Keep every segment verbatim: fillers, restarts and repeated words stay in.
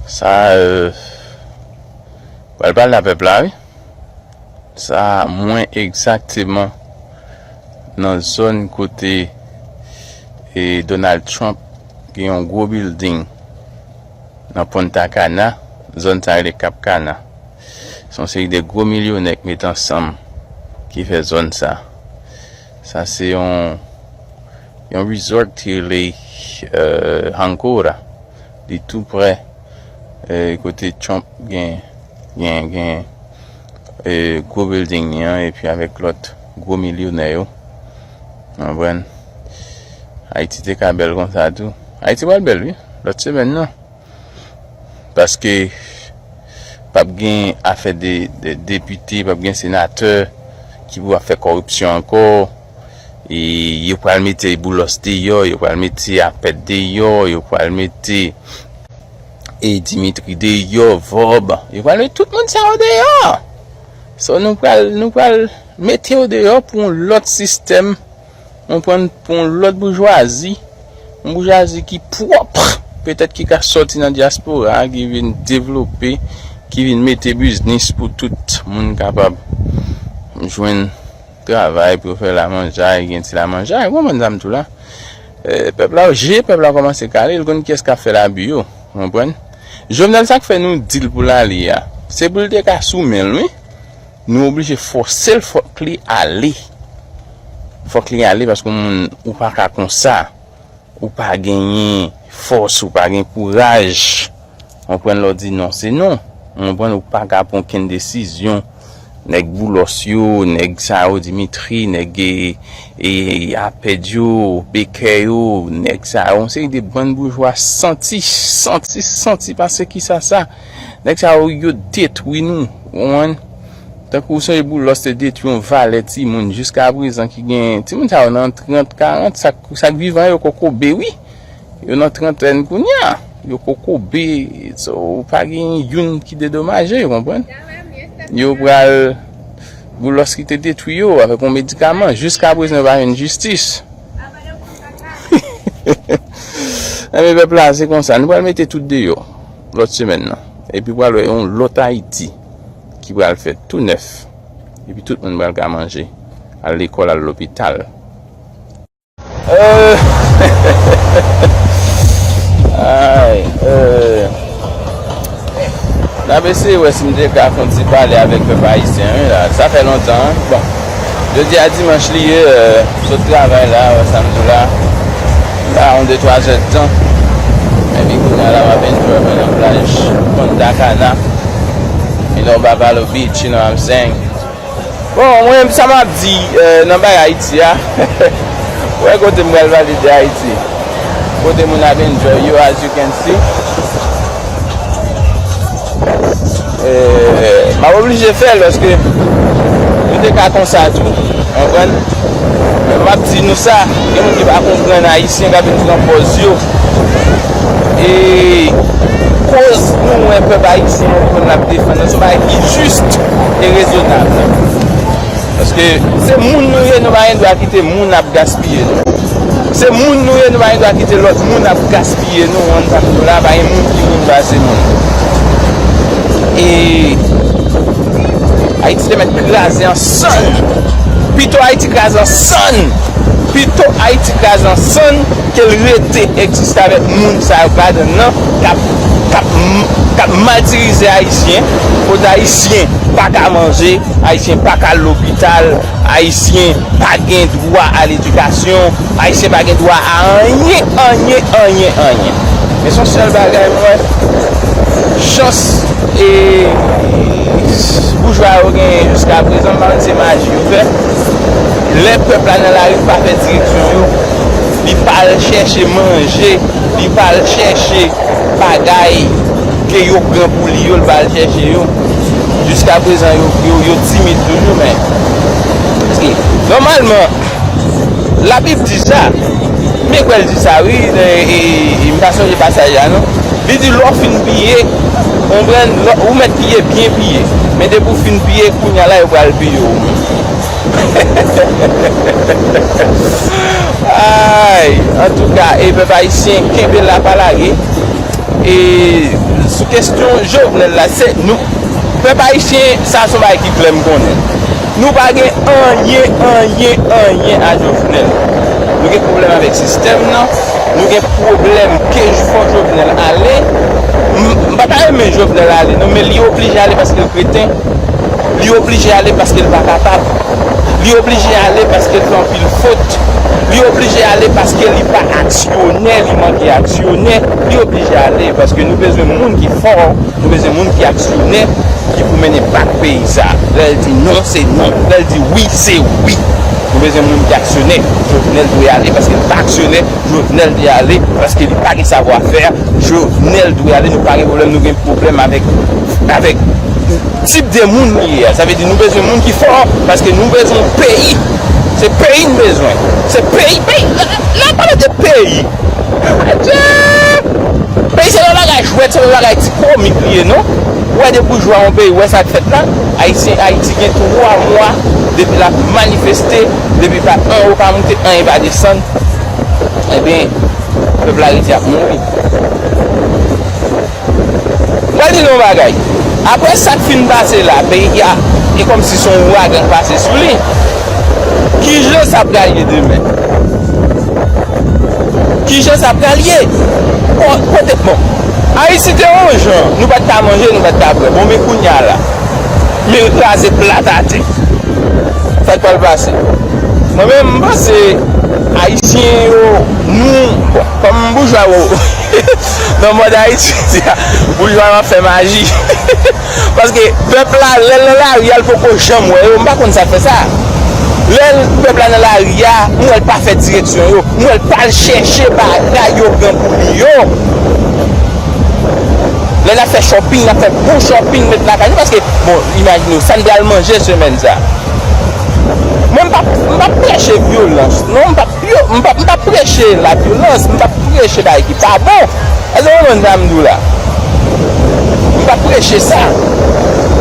Sa, euh, pral pale a pèp la, wi. Sa, mwen egzakteman nan zòn kote, e, Donald Trump gen yon gwo building nan Punta Cana, zòn sa rele Cap Cana. Se yon seri de gwo milyonè k met ansanm ki fè zòn sa. Sa se yon, yon resort ki rele, euh, Ancora. Li tou prè, euh, kote Trump gen, gen, gen, euh, gwo building li an, epi avèk lòt gwo milyonè yo. Ou konprann? Ayiti te ka bèl konsa tou. Ayiti pral bèl, wi. Lòt semèn nan. Paske p ap gen afè de, de depite, p ap gen senatè ki pou ap fè kòripsyon ankò. E yo pral mete Boulos deyò, yo pral mete Apèd deyò, yo pral mete, e, Dimitri deyò, Vòb. Yo pral mete tout moun sa yo deyò. So, nou pral, nou pral mete yo deyò pou yon lòt sistèm. Ou konprann, pou yon lòt boujwazi, yon boujwazi ki pwòp, petèt ki ka sòti nan dyaspora a, ki vin devlope, ki vin mete biznis pou tout moun kapab jwenn travay, pou yo fè lamanjay, gen ti lamanjay, ou konprann sa m di w la? Eh, pèp la, je pèp la kòmanse kale, l konn kiyès k ap fè labi yo, ou konprann? Jovenel, sa k fè nou di l pou l ale a, se pou l te ka sou men l, wi. Nou oblije fòse l, fòk li ale. Fòk li ale paske yon moun, ou pa ka konsa. Ou pa genyen fòs, ou pa gen kouraj. Ou konprann, lè w di non, se non. Ou konprann, ou pa ka pran okenn desizyon. Nèg Boulos yo, nèg sa yo, Dimitri, nèg, e, e, Apèd yo, Bekè yo, nèg sa yo, yon seri de bann boujwa santi, santi, santi pase ki sa sa. Nèg sa yo, yo detwi nou, ou konprann? Tankou w sonje Boulos te detwi yon valè timoun jiska prezan ki gen, timoun sa yo nan trant, karant, sa k, sa k vivan yo kokobe, wi. Yo nan trantèn kounye a. Yo kokobe, so, pa gen youn ki dedomaje, ou konprann? Yo pral, Boulos ki te detwi yo avèk yon medikaman, jiska prezan yo pa jwenn jistis. Enben, pèp la, se konsa. Nou pral mete tout deyò lòt semèn nan. Epi pral wè yon lòt Ayiti ki pral fèt tou nèf. Epi tout moun pral ka manje, al lekòl, al lopital. Euh, ay, euh, N ap eseye wè si m te ka fè yon ti pale avèk pèp ayisyen, wi, la. Sa fè lontan, wi. Bon, jodi a dimanch li ye, euh, sot travay la, wè sa m di w la. La, yon de twa zè d tan. Epi kounye a la, m ap enjoy mwen nan plaj Punta Cana. You know, Bavalo Beach, you know what I'm saying? Bon, mwen, sa m ap di, euh, nan bagay Ayiti a, wè kote m pral pale de Ayiti. Kote moun ap enjoy yo, as you can see. Euh, m ap oblije fè l paske nou te ka konsa tou, konprann? Men m ap di nou sa, gen moun ki pa konprann Ayisyen k ap vin pran pòz yo. E koz nou wè pèp ayisyen an konn ap defann nan, se yon bagay ki jis e rezonab. Paske se moun nou ye, nou pa gen dwa kite moun ap gaspiye nou. Se moun nou ye, nou pa gen dwa kite lòt moun ap gaspiye nou. Ou konprann sa m di w la, pa gen moun ki moun pase moun. E Ayiti te mèt kraze an sann. Pito Ayiti kraze an sann. Pito Ayiti kraze an sann ke l rete egziste avèk moun sa yo k ladan l nan, k ap, k ap, k ap matirize Ayisyen, kote Ayisyen pa ka manje, Ayisyen pa ka al lopital, Ayisyen pa gen dwa a ledikasyon, Ayisyen pa gen dwa a anyen, anyen, anyen, anyen. Men se yon sèl bagay m wè, chans e boujwa yo genyen jiska prezan, m pa konn se maji yo fè. Lè pèp la nan lari, li pa fè direksyon yo, li pa al chèche manje, li pa al chèche bagay ke yo pran pou li yo, li pa al chèche yo. Jiska prezan, yo, yo, yo timid toujou, men, paske, nòmalman, Labib di sa. M kwè l di sa, wi. E, e, e, m pa sonje pasaj la, non. Li di, lè w fin piye, ou konprann, lè, ou mèt piye, byen piye. Men depi w fin piye, kounye a la, yo pral piye w. Ay, antouka, e pèp ayisyen, kenbe la, pa lage. E Sou kesyon Jovenel la, se nou, pèp ayisyen, sa se yon bagay ki klè, m konnen. Nou pa gen anyen, anyen, anyen a Jovenel. Nou gen pwoblèm avèk sistèm nan, nou gen pwoblèm ke fò Jovenel ale. M, m pa ta renmen Jovenel ale, non, men li oblije ale paske l kreten. Li oblije ale paske l pa kapab. Li oblije ale paske l fè anpil fot. Li oblije ale paske li pa aksyonè, li manke aksyonè. Li oblije ale paske nou bezwen moun ki fò, nou bezwen moun ki aksyonè, ki pou mennen bak peyi sa. Lè l di non, se non. Lè l di wi, se wi. Nou bezwen moun ki aksyonè. Jovenel dwe ale paske li pa aksyonè. Jovenel dwe ale paske li pa gen savwa fè. Jovenel dwe ale, nou pa gen pwoblèm, nou gen pwoblèm avèk, avèk tip de moun li ye a. Sa vle di nou bezwen moun ki fò, paske nou bezwen yon peyi. Se peyi n bezwen. Se peyi, peyi, lè, lè n pale de peyi. Adye! Peyi se pa bagay jwèt, se pa bagay ti komik li ye, non. Ou wè de boujwa yon peyi, ou wè sa k fèt la? Ayisyen, Ayiti gen twa mwa depi l ap manifeste, depi pa anwo pa moute, anyen pa desann. Ebyen, pèp la rete ap mouri. Mwen di nou yon bagay. Apre sa k fin pase la, peyi a, e kòmsi se yon ouragan k pase sou li. Kijan sa pral ye demen? Kijan sa pral ye? Bon, kote, bon, Ayiti te yon jan, nou pa t ka manje, nou pa t ka bwè. Bon, men kounye a la, men l kraze plat atè. Sa k pral pase? Mwen menm, m panse Ayisyen yo, nou, bon, kòm boujwa yo, nan mòd Ayiti, boujwa yo ap fè maji. Paske pèp la, lè l nan lari a, l poko janm wè yo, m pa konn sa k fè sa. Lè l, pèp la nan lari a, m wè l pa fè direksyon yo, m wè l pa al chèche bagay yo pran pou li yo. Lè n ap fè shopping, n ap fè bon shopping, met lakay nou, paske, bon, imajine w, sa n pral manje semèn sa. Mwen, m p ap, m p ap preche vyolans, non, m p ap, m p ap, m p ap preche lavyolans, m p ap preche bagay ki pa bon. Èske w konprann sa m di w la? M p ap preche sa.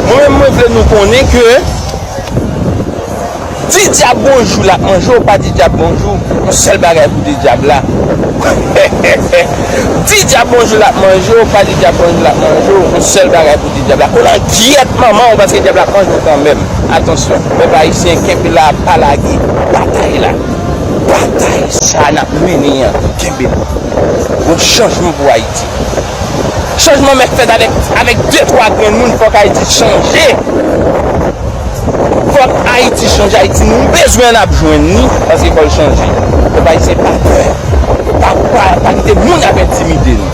Mwen menm, mwen vle nou konnen ke di dyab bonjou, l ap manje w, pa di dyab bonjou, yon sèl bagay pou di dyab la. Di dyab bonjou, l ap manje w, pa di dyab bonjou, l ap manje w, yon sèl bagay pou di dyab la. Kolangyèt manman w, paske dyab la ap manje w kanmenm. Atansyon, pèp ayisyen, kenbe la, pa lage batay la. Batay sa n ap mennen an, kenbe la. Yon chanjman pou Ayiti. Chanjman mèt fèt avèk, avèk de twa grenn moun, fòk Ayiti chanje. Fòk Ayiti chanje, Ayiti nou bezwen n ap jwenn li, paske fò l chanje. Pèp ayisyen pa pè, pa, pa, pa kite moun ap entimide nou.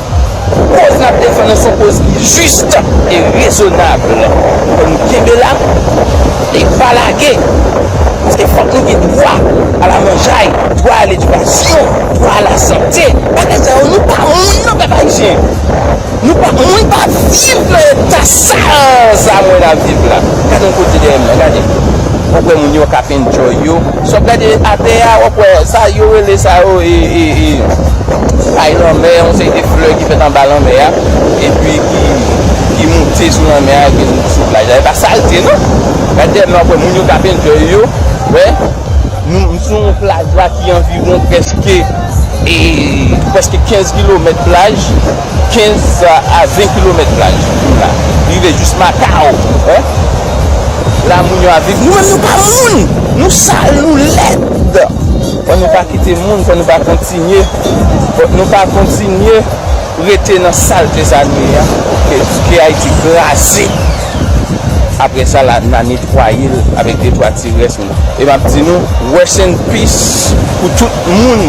Koz n ap defann nan se yon koz ki jis e rezonab. Fò nou kenbe la e pa lage. Paske fòk nou gen dwa a la manjay, dwa a ledikasyon, dwa a la sante. Bagay sa yo, nou pa moun non, pèp ayisyen. Nou pa, moun pa viv nan eta sal sa mwen ap viv la. Gade yon kote dèyè m nan, gade. W ap wè moun yo k ap enjoy yo. Si w ap gade atè a, w ap wè sa yo rele sa yo, e, e, e, kay lanmè, yon seri de flè ki fèt anba lanmè a, epi ki, ki moute sou lanmè a, epi sou plaj la. E pa salte, non. Gade dèyè m nan, w ap wè moun yo k ap enjoy yo. Wè, nou, m sou yon plaj la ki anviwon prèske, e, prèske kenz kilomèt plaj, kenz a ven kilomèt plaj. La, rive jis Makao, wè. La, moun yo ap viv. Nou menm, nou pa moun. Nou sal, nou lèd. Fò nou pa kite moun, fò nou pa kontinye, fò nou pa kontinye rete nan salte sa nou ye a, ke, ke Ayiti kraze. Apre sa, la, n a netwaye l avèk de twa ti rès moun. E m ap di nou, rest in peace pou tout moun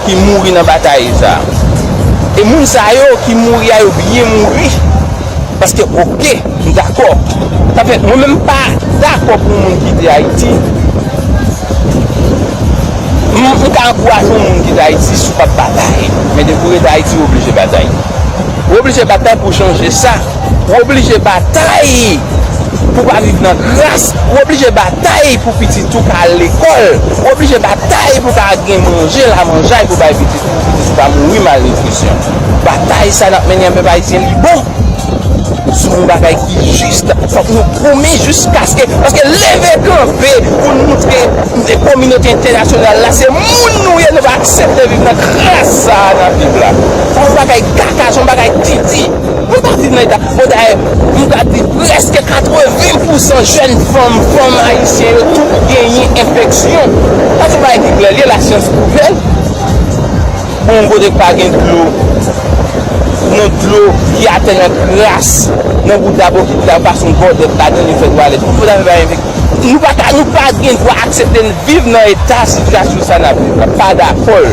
ki mouri nan batay sa. E moun sa yo ki mouri a, yo byen mouri. Paske, oke, m dakò. Sa fè, mwen menm m pa dakò pou yon moun kite Ayiti. M, m ka ankouraje yon moun kite Ayiti si w p ap batay. Men depi w rete Ayiti, w oblije batay. W oblije batay pou w chanje sa. W oblije batay pou w pa viv nan kras. W oblije batay pou pitit ou ka al lekòl. W oblije batay pou w ka gen manje, lamanjay pou bay pitit ou, pou pitit ou pa mouri malnitrisyon. Batay sa n ap mennen an pèp ayisyen, li bon. Se yon bagay ki jis. Fòk nou goumen jiskaske, paske leve kanpe pou n moutre kominote entènasyonal la, se moun nou ye, nou pa aksepte viv nan kras sa a n ap viv la. Se yon bagay kaka, se yon bagay titi. Nou pa viv Nan eta, bon, dayè, m ka di prèske katreven pousan jèn fanm, fanm ayisyen yo tout genyen enfeksyon. Sa se yon bagay ki klè, li lasyans pwouve l. Bon, yon kote k pa gen dlo, nan dlo ki atè nan kras, nan bouda bokit la, yo pase yon gòdèt ladan l, yo fè twalèt. Pou sa fè bagay enfeksyon. Nou pa ka, nou pa gen dwa aksepte n viv nan eta sitiyasyon sa n ap viv la. Pa dakò l.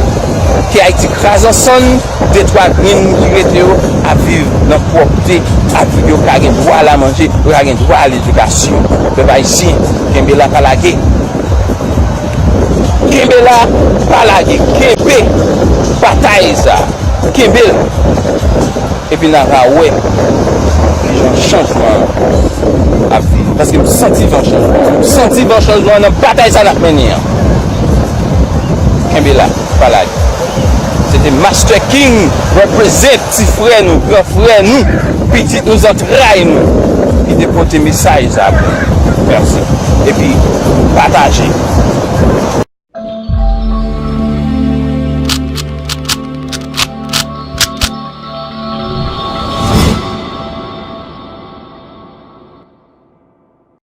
Ke Ayiti kraze ansanm, de twa grenn moun ki rete yo ap viv nan pwòpte, ap viv, yo ka gen dwa al manje, yo ka gen dwa al edikasyon. Pèp ayisyen, kenbe la, pa lage. Kenbe la, pa lage. Kenbe batay sa. Kenbe l. Epi n a ka wè kijan chanjman an ap vini. Paske m santi van chanjman an. M santi van chanjman an nan batay sa n ap mennen an. Kenbe la, pa lage. Se te Master King, represent ti frè nou, gran frè nou, pitit nou, zantray nou, ki te pote mesaj sa pou nou. Mèsi. Epi, pataje.